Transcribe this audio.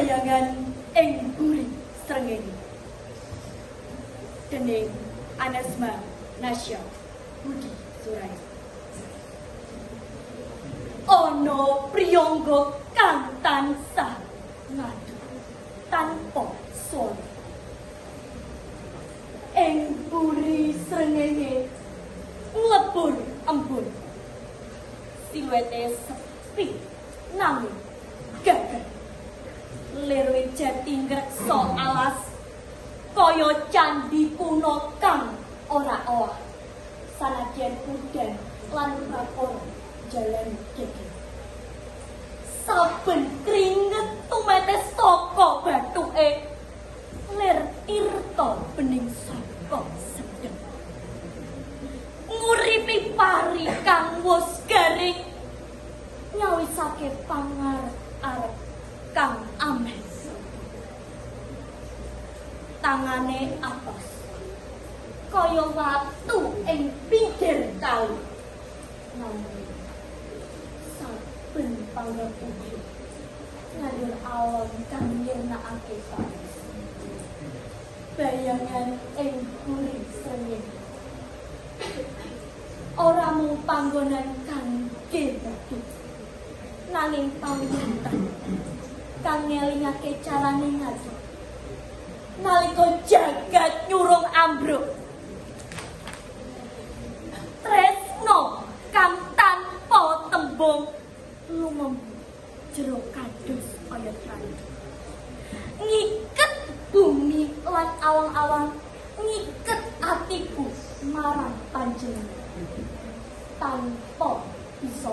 Bayangan ing buri srengenge. Dening Anasma Nasya Budi Suraya. Ana priyangga kang tansah ngadu tanpa swara. Ing buri srengenge nglebur embun. Siluete sepi nanging gagah. Lirwe jati ngreksa alas kaya candhi kuno kang ora owah. Sanadyan udan lan prakara jalan geger. Saben kringet tumetes saka bathuke, lir tirta bening saka sedeng. Nguripi pari kang wus garing, nyawisake pangarep-arep kang ameh. Tangane atos kaya watu ing pinggir kali. Nanging saben panggapuhi ngandur alon kang nyirnakake pawis. Bayangan ing buri srengenge ora mung panggonan kangge metu, nanging pawiyatan kang ngelingake carane ngadu nalika jagat nyurung ambruk. Tresno kang tanpa tembung lumembu jero kados oyot randu, ngiket bumi lan awang-awang, ngiket atiku marang panjenengan tanpa bisa